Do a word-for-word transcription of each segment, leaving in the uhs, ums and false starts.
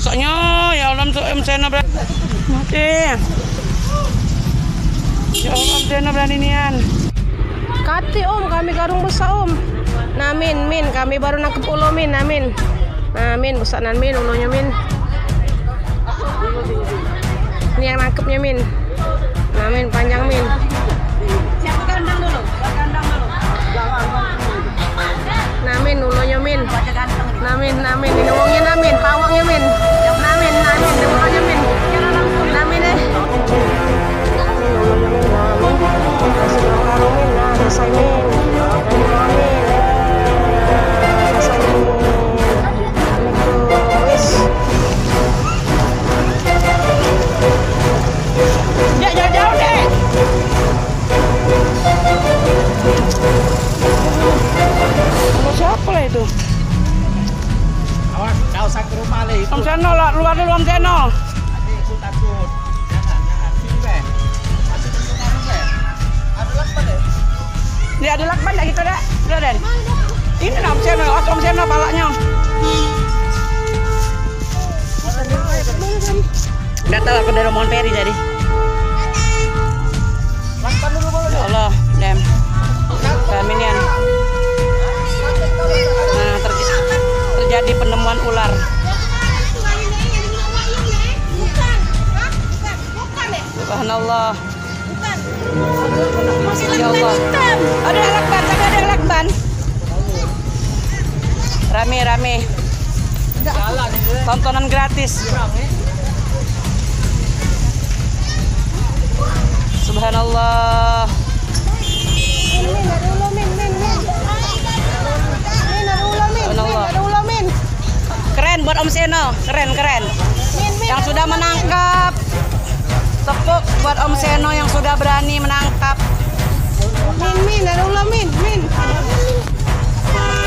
Soalnya, ya Allah, Om Seno berani. Mati. Ya Allah, Om Seno berani nian. Kati, Om, kami karung besak, Om. Nah, Min, Min, kami baru nangkep ulo, Min, nah, Min. Nah, Min, besak nan, Min, ulonyo, Min. Ini yang nangkepnya, Min. Nah, Min, panjang, Min. Nah, Min, ulonyo, Min. Nah, Min, nah, Min, ini wongnyo, nah, Min, pawaknyo, Min. Nah, Min, nah, Min, ini ulonyo, Min. Nah, Min, eh. Nah, Min, ulonyo, Min, nah, Min. Kasih makan, Min, nah, selesai, Min. Nah, Min, eh, selesai, Min. Assalamualaikum. Wis. Dek, jauh-jauh, Dek. Sama siapa lah itu? Awas, gak usah ke rumah lah itu. Om Seno lah, luar dulu Om Seno. Nanti aku takut. Jangan, jangan. Sini, Be. Masuk dulu, Be. Ada lakban, Be. Dia ada lakban dak kita, Dek? Udah, Den. Ini nah, Om Seno, Om Seno palaknya. Udah tahu aku dari rombongan Peri tadi. Ya Allah, Dem. Kami nian. Nah, terj- terjadi penemuan ular. Subhanallah. Ya Allah. Ada lakban, tapi ada lakban. Rame, rame. Tontonan gratis. Subhanallah. Subhanallah. Keren buat Om Seno, keren, keren. Yang sudah menangkap. Tepuk buat Om Seno yang sudah berani menangkap. Min, Min, ada ular, Min, Min.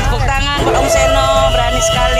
Tepuk tangan buat Om Seno, berani sekali.